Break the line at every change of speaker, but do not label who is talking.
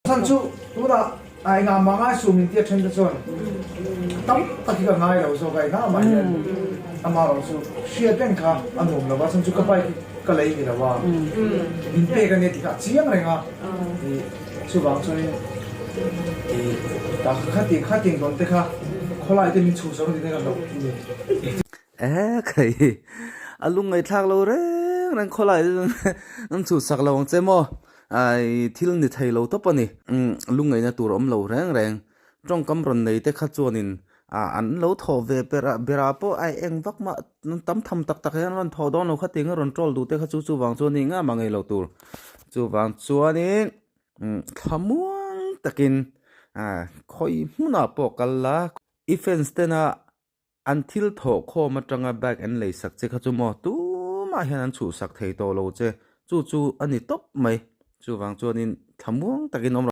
Chhan chu tunah a engah mah ngai suh min tia then te chuan tam tak hi ka ngai lo zawk a, engah mah hian amah erawh chu hriat reng kha a nuam lo va, chhan chu ka bike hi ka lei ni lo a, min pek a nia tih kha a chiang reng a, ih chuvang chuanin ih khati khatiang dawn te kha khawlai te min chhuh zawk a ni te kha hlauh ni.
Ehe khai a lung ngaihthlak lo reng reng khawlai te an chhuh sak lo ang che maw ai thil ni thei lo tawp a ni lung ngaihna tur awm lo reng reng tawngkam rawn nei te kha chuanin ah an lo thawh ve ber ah berah pawh ai eng vak mah tam tham tak tak hian rawn thawh dawn lo kha tiang a rawn troll duh te kha chu chuvang chuan ni ngam ang ei lo tur chuvang chuanin thlamuang takin ah khawi hmunah pawh kal la i fans tena An thil thawh khawm atanga bike an lei sak che kha chu maw tumah hian an chhuhsak thei tawh lo che, chu chu a ni tawp mai. Chuvang chuanin thlamuang takin awm rawh.